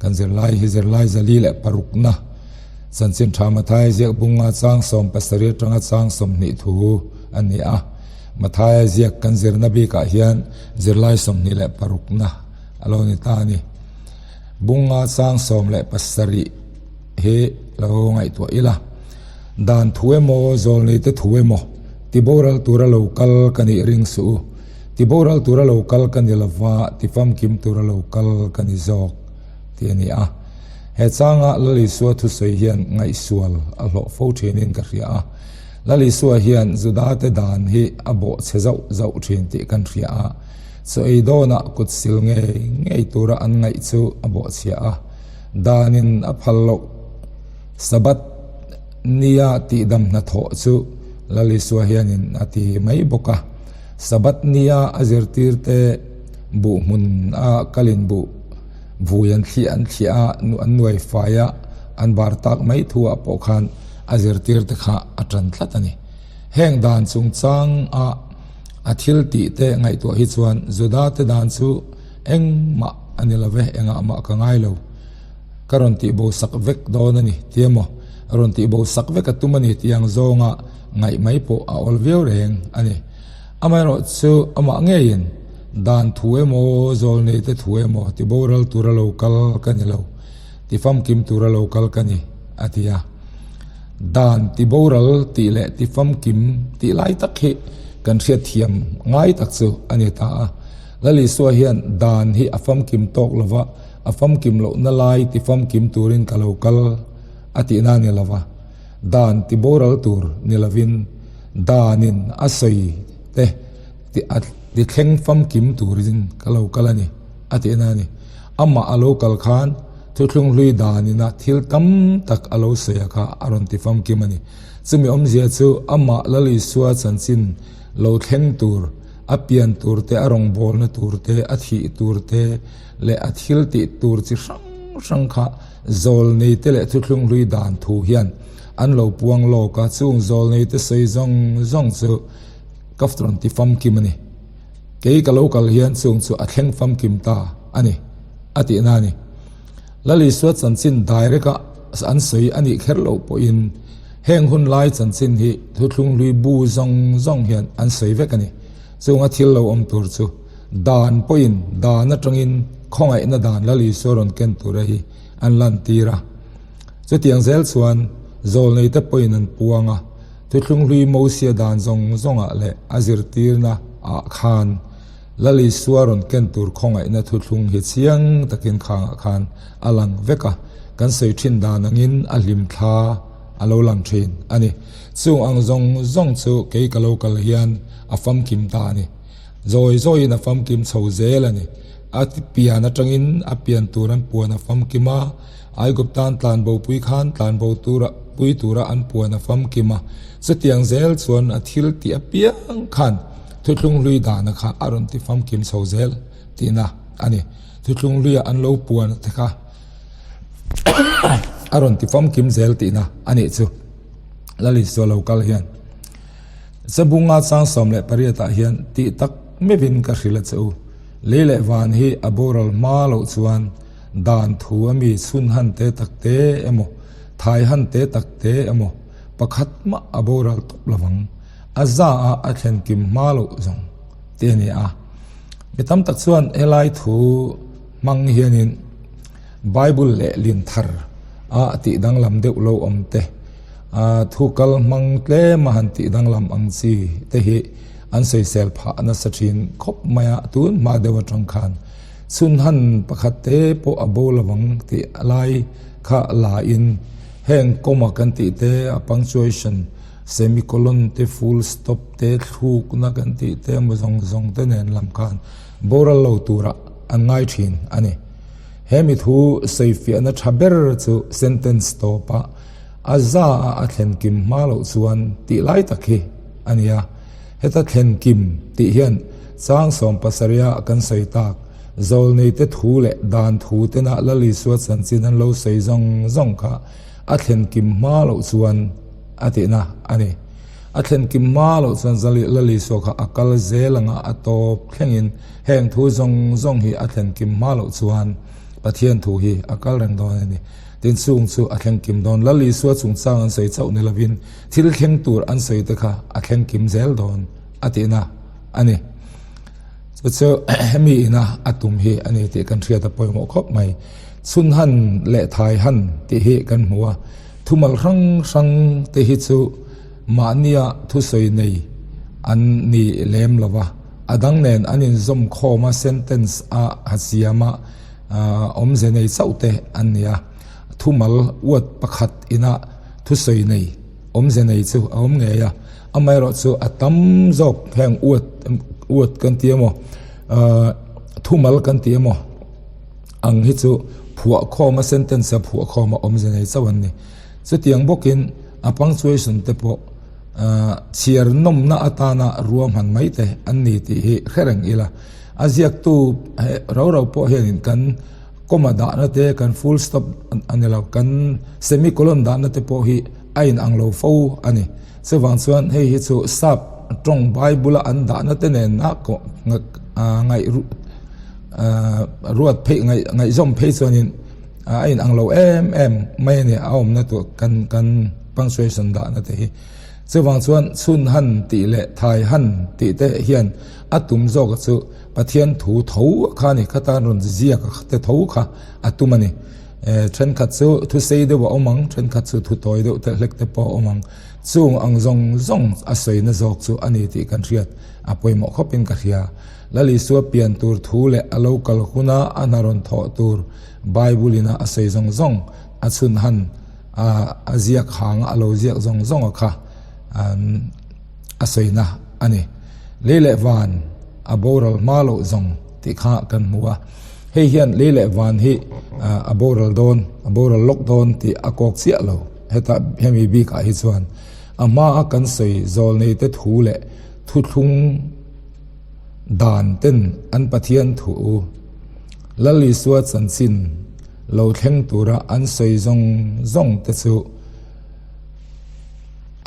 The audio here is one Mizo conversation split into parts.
Kan zirlai hi zirlai 406na chanchin tha Mathaia ziak bunga chang 17 atanga chang 20 thu a ni a. Mathaia ziak kan zirna bikah hian zirlai 26na a lo ni ta a ni. Bunga chang 17 hi lo ngaihtuah ila. Dan thu emaw zawlnei te thu emaw ti boral tura lo kal ka nih ring suh u. Ti boral tura lo kal ka ni lova, ti famkim tura lo kal ka ni zawk tih a ni a. He changa Lal Isua thusawi hian ngaihsual a hlawh fo thinin ka hria a. Lal Isua hian Judate dan hi a bawh chhe zauh zauh thin tih kan hria a. Chaw ei dawnah kut sil ngei ngei tura an ngaih chu a bawh chhia a. Danin a phal loh Sabbath nia tihdam hnathawh chu Lal Isua hianin a ti mai bawk a. Sabbath nia a zirtirte buh hmun a kalin buh vui an thliah an thliah a, an nuai fai a, an bar tak mai thu ah pawh khan a zirtirte kha a tan tlat a ni. Heng dan chungchang a a thil tih te ngaihtuah hi chuan Juda te dan chu engmah a ni lo ve, engah mah ka ngai lo. Ka rawn tih bo sak vek dawn a ni ti emaw, rawn tih bo sak vek a tum a ni tih ang zawnga ngaih mai pawh a awl viau reng a ni. Amaherawhchu amah ngeiin dan thu emaw, zawlnei te thu emaw ti boral tura lo kal ka ni lo, ti famkim tura lo kal ka ni a ti a. Dan ti boral tih leh ti famkim tih lai tak hi kan hriatthiam ngai tak chu a ni ta a. Lal Isua hian dan hi a famkim tawk lova, A famkim lohna lai ti famkim turin ka lo kal a tihna a ni lo va, dan ti boral tur ni lovin danin a sawi te ti a ti thleng famkim turin ka lo kal a ni a tihna a ni. Amah a lo kal khan thuthlung hlui danina thil tam tak a lo sawi a kha a rawn ti famkim a ni. Chumi awmzia chu amah Lal Isua chanchin lo thleng tur, a pian tur te, a rawngbawlna tur te, a thih tur te, leh a thil tih tur chi hrang hrang kha zawlneite leh thuthlung hlui dan thu hian an lo puang lawk a, chung zawlneite sawi zawng zawng chu ka rawn ti famkim a ni. Kei ka lo kal hian chung chu a thleng famkim ta a ni, a tihna a ni. Lal Isua chanchin direct a an sawi a nih kher loh pawhin heng hun lai chanchin hi thuthlung hlui bu zawng zawng hian an sawi vek a ni. Chunga thil lo awm tur chu Dan pawhin dan atangin khawngaihna dan Lal Isua rawn ken tura hi an lantir a. Chutiang zel chuan zawlneite pawhin an puang a, Thuthlung hlui Mosia dan zawng zawngah leh a zirtirna ah khan Lal Isua rawn ken tur khawngaihna thuthlung hi chiang takin khangah khan a lang vek a, kan sawi thin dan angin a hlimthla a lo lang thin a ni. Chung ang zawng zawng chu kei ka lo kal hian a famkim ta a ni. Zawi zawiin a famkim chho zel a ni. A pian atangin a pian tur an puan a famkim a, Aiguptan tlanbo pui khan tlanbo tura pui tura an puan a famkim a. Chutiang zel chuan a thil tih apiang khan thuthlung hlui dana kha a rawn ti famkim chho zel tihna a ni. Thuthlung hluia an lo puan te kha a rawn ti famkim zel tihna a nih chu. Lal Isua lo kal hian. Chabunga chang 18 ah hian tih tak meuhin ka hrilh a che u. Lei leh van hi a boral hma loh chuan dan thu a mi chhun han te tak te emaw, thai han te tak te emaw pakhat mah a boral tawp lovang. A za a a thlen kim hma loh zawng te a ni a. Mi tam tak chuan helai thu hmang hianin Bible leh lin thar a tih danglam deuh lo awm te, Thu kal hmang tlem a han tih danglam ang chi te hi an sawisel phah nasa thin khawp mai a, tun hma deuh atang khan chhun han pakhat te pawh a bo lovang tih lai kha la in heng comma kan tih te a punctuation semicolon te full stop te thlukna kan tih te emaw zawng zawng te nen lam khan boral lo turah an ngai thin a ni. He mi thu sawifiahna tha ber chu sentence tawpah A za a a thlen kim hma loh chuan tih lai tak hi a ni a. Heta thlen kim tih hian chang 70 a kan sawi tak, zawlneite thu leh dan thu tena Lal Isua chanchin an lo sawi zawng zawng kha a thlen kim hma loh chuan a tihna a ni. A thlen kim hma loh chuan Lal Isua kha a kal zel anga a tawp thlengin heng thu zawng zawng hi a thlen kim hma loh chuan. Pathian thu hi a kal reng dawn a ni. Tin, chung chu a thleng kim dawn. Lal Isua chungchang an sawi chauh ni lovin thil thleng tur an sawi te kha a thleng kim zel dawn a tihna a ni. Chu chu hemi ina a tum hi a ni tih kan hriat a pawimawh khawp mai. Chhun han leh thai han tih hi kan hmu a, thumal hrang hrang te hi chu mahnia thusawi nei an ni lem lo va, a dang nen an inzawm khawm a, sentence a ha siam a, awmze nei chauh te an ni a. Thumal word pakhat ina thusawi nei awmze nei chu a awm ngei a, amaherawhchu a tam zawk heng word word kan ti emaw thumal kan ti emaw ang hi chu phuah khawm a sentence a phuah khawm a awmze nei chauh an ni. Chutiang bawkin a punctuation te pawh chhiar nawmna atana ruahman mai te an ni tih hi hre reng ila. A ziaktu rau rau pawh hianin kan comma dahna te, kan full stop a ni lo, kan semicolon dahna te pawh hi a inang lo fo a ni. Chuvang chuan hei hi chu sap tawng Bible a an dahna te nen a ngaih ruat phei ngaihzawm phei chuanin a inang lo em em mai a ni a awmna tur kan kan punctuation dahna te hi. Chuvang chuan chhun han tih leh thai han tih te hian a tum zawk chu Pathian thu tho kha a ni, khata rawn ziak te tho kha a tum a ni. Thenkhat chu thu sei deuh a awm ang, thenkhat chu thu tawi deuh te hlek te pawh a awm ang. Chung ang zawng zawng a sawina zawk chu a ni tih kan hriat a pawimawh khawpin ka hria. Lal Isua pian tur thu leh a lo kal huna a hna rawn thawh tur Bible ina a sawi zawng zawng a chhun han a ziak hang a lo ziak zawng zawng a kha a sawina a ni. Lei leh van a boral hma loh zawng tih kha kan hmu a. Hei hian lei leh van hi a boral dawn, a boral lawk dawn tih a kawk chiah lo. Heta hemi bikah hi chuan a hma a kan sawi zawl nei te thu leh thuthlung dan ten an Pathian thu Lal Isua chanchin lo thleng tura an sawi zawng zawng te chu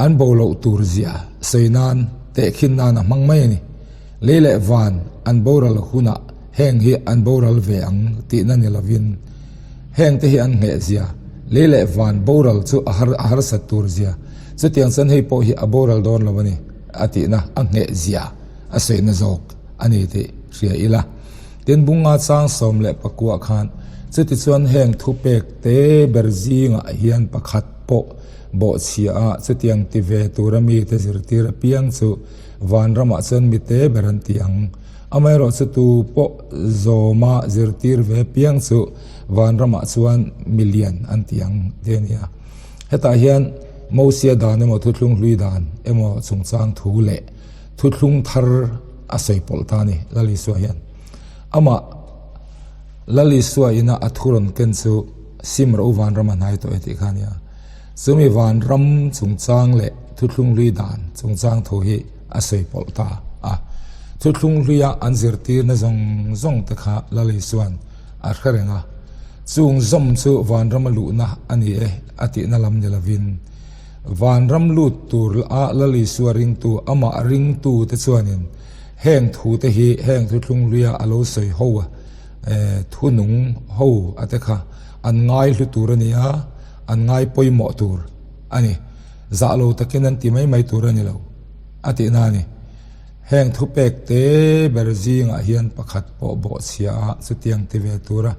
An bo loh tur zia sawi nan tehkhin nan a hmang mai a ni. Lei leh van an boral hunah heng hi an boral ve ang tihna ni lovin heng te hi an ngheh zia, lei leh van boral chu a har a harsat tur zia, chutiang chuan hei pawh hi a boral dawn lo a ni a tihna a ngheh zia a sawina zawk a ni tih hria ila. Tin bunga chang 19 khan chutichuan heng thupek te ber zingah hian pakhat pawh Bawhchhia a chutiang ti ve tura mite zirtir apiang chu vanramah chuan mite ber an ti ang. Amaherawh chu tu pawh zawma zirtir ve apiang chu vanramah chuan milian an ti ang ti a ni a. Hetah hian Mosia dan emaw thuthlung hlui dan emaw chungchang thu leh thuthlung thar a sawi pawlh ta a ni Lal Isua hian. Amah Lal Isua ina a thu rawn ken chu Sim ro vanram a hnai tawh e tih kha a nia. Chumi vanram chungchang leh thuthlung hlui dan chungchang thu hi a sawi pawlh ta a. Thuthlung hluia an zirtirna zawng zawng te kha Lal Isua'n a hre reng a. Chung zawm chu vanram a luhna a ni e a tihna lam ni lovin, vanram lut tur a Lal Isua ringtu amah ringtu te chuanin heng thu te hi heng thuthlung hluia a lo sawi ho a, Thu nung ho a te kha an ngai hlu tur a ni a, an ngai pawimawh tur a ni. Zah lo takin an ti mai mai tur a ni lo a tihna a ni. Heng thupek te ber zingah hian pakhat pawh bawhchhia a chutiang ti ve tura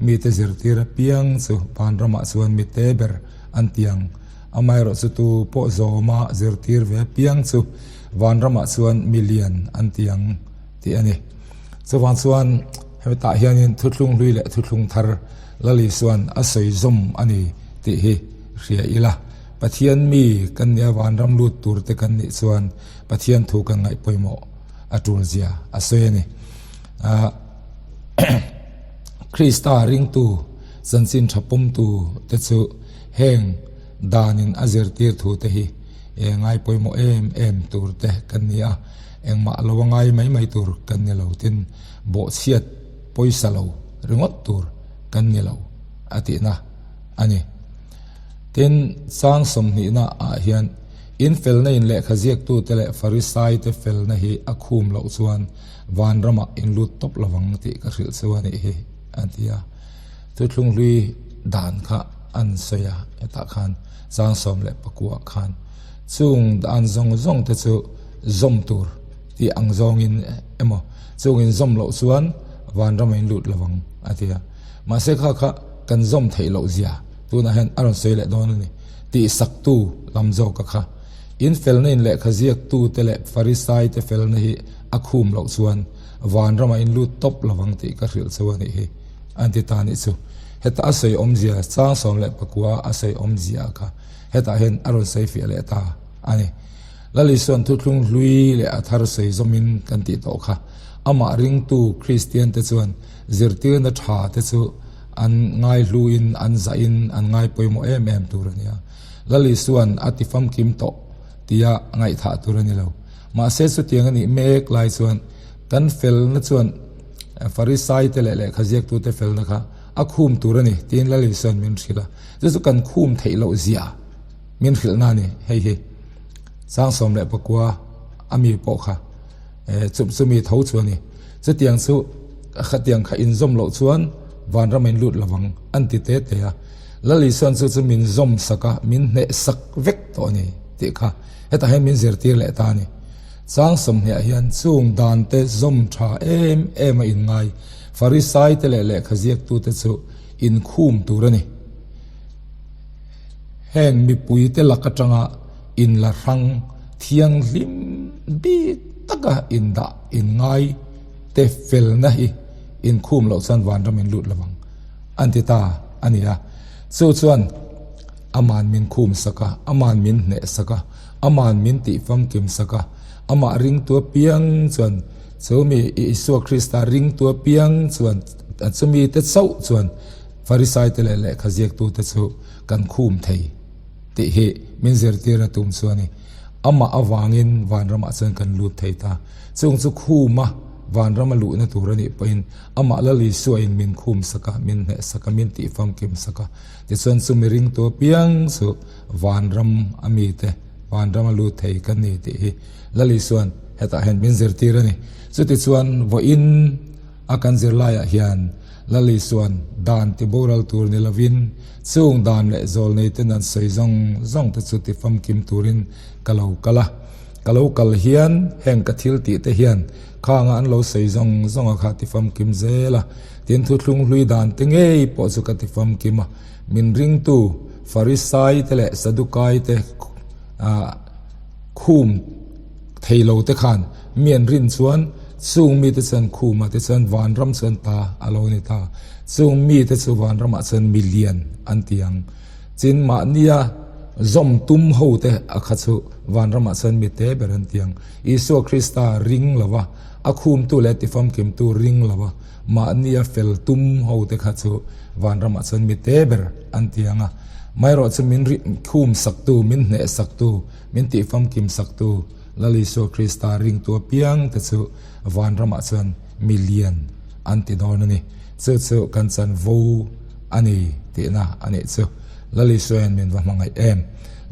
mite zirtir apiang chu vanramah chuan mite ber an ti ang. Amaherawh chu tu pawh zawma zirtir ve apiang chu vanramah chuan milian an ti ang tih a ni. Chuvang chuan hetah hianin thuthlung hlui leh thuthlung thar Lal Isua'n a sawi zawm a ni tih hi hria ila. Pathian mi kan nia vanram lut tur te kan nih chuan Pathian thu kan ngaih pawimawh a tul zia a sawi a ni. Krista ringtu chanchin tha pawmtu te chu heng danin a zirtir thu te hi ngai pawimawh em em tur te kan ni a. Engmah lo a ngai mai mai tur kan ni lo tin bawhchhiat pawisa lo ringawt tur kan ni lo a tihna a ni. Tin, chang sawmhnihna ah hian in felna in lehkha ziaktute leh Farisaite felna hi a khum loh chuan vanramah in lut tawp lovang tih ka hrilh chu a nih hi a ti a. Thuthlung hlui dan kha an sawi a, hetah khan chang 14 ah khan chung dan zawng zawng te chu zawm tur tih ang zawngin emaw chungin zawm loh chuan vanram a inlut lo ang a ti a. Mahse kha kha kan zawm theih loh zia tunah hian a rawn sawi leh dawn a ni. Tihsaktu lam zawka kha in felna in lehkha ziaktu te leh Farisai te felna hi a khum loh chuan vanram a inlut tawp lo ang tih ka hrilh chu a nih hi an ti ta nih chu. Heta a sawi awmzia chang 19 a sawi awmzia kha hetah hian a rawn sawi fiah leh ta a ni. Lal Isuan thuthlung hlui leh a thar sawi zawmin kan tih tawh kha. Amah ringtu Kristian te chuan zirtirna tha te chu an ngaihluin an zahin an ngai pawimawh em em tur a nia. Lal Isuan a ti famkim tawh tia ngaihthah tur a ni lo. Mahse chutiang a nih mek lai chuan kan felna chuan Farisai te leh lehkha ziaktute felna kha a khum tur a ni tiin Lal Isuan min hrilh a. Chu chu kan khum theih loh zia min hrilhna a ni. Hei hi chang 19 a mi pawh kha chumi tho chu a ni. Chutiang chu khatiang kha inzawm loh chuan vanram a inlut lovang an ti te te a. Lal Isuan chu chu min zawm sak a, min hneh sak vek tawh a ni tih kha hetah hian min zirtir leh ta a ni. Chang 20 ah hian chung dan te zawm tha em em a inngai Farisai te leh lehkha ziaktu te chu inkhum tur a ni. Heng mipui te lak atanga inla hrang thianghlim bik taka indah inngai te felna hi inkhum loh chuan vanram in lut lovang an ti ta a ni a. Chu chuan aman min khum sak a, aman min hneh sak a, aman min tih famkim sak a, amah ringtu apiang chuan chumi Isua Krista ringtu apiang chuan chumi te chauh chuan Farisai te leh lehkha ziaktu te chu kan khum thei tih hi min zirtir a tum chu a ni. Amah avangin vanramah chuan kan lut thei ta. Chung chu khuma vanrama luhna tur a nih pawhin amah Lal Isuain min khum sak a, min hneh sak a, min tihfamkim sak a. Tichuan chu miring tu apiang chu vanram a mite, vanrama lut thei kan ni tih hi Lal Isuan hetah hian min zirtir a ni. Chutichuan vawiin a kan zirlaiah hian Lal Isuan dan ti boral tur ni lovin chung dan leh zawl nei ten an sawi zawng zawng te chu ti famkim turin ka lo kal a. Ka lo kal hian heng ka thil tih te hian khanga an lo sawi zawng zawng a kha ti famkim zel a. Tin thuthlung hlui dan te ngei pawh chu ka ti famkim a. Min ringtu Farisai te leh Sadukai te khum thei lo te khan mi an rin chuan chung mite chuan khuma te chuan vanram chuan ta a lo ni ta. Chung mite chu vanramah chuan milian an ti ang. Chin mahnia zawm tum ho te a kha chu vanramah chuan mi te ber an ti ang. Isua Krista ring lova, a khumtu leh tifamkimtu ring lova mahnia fel tum ho te kha chu vanramah chuan mi te ber an ti ang a. Maherawh chu min khum saktu, min hneh saktu, Min tihfamkim saktu Lal Isua Krista ringtu apiang te chu vanramah chuan mi lian an ti dawn a ni. Chu chu kan chanvo a ni tihna a nih chu. Lal Isua hian min va hmangaih em?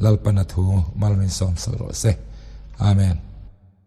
Lalpana thu mal min sawm sak rawh se. Amen.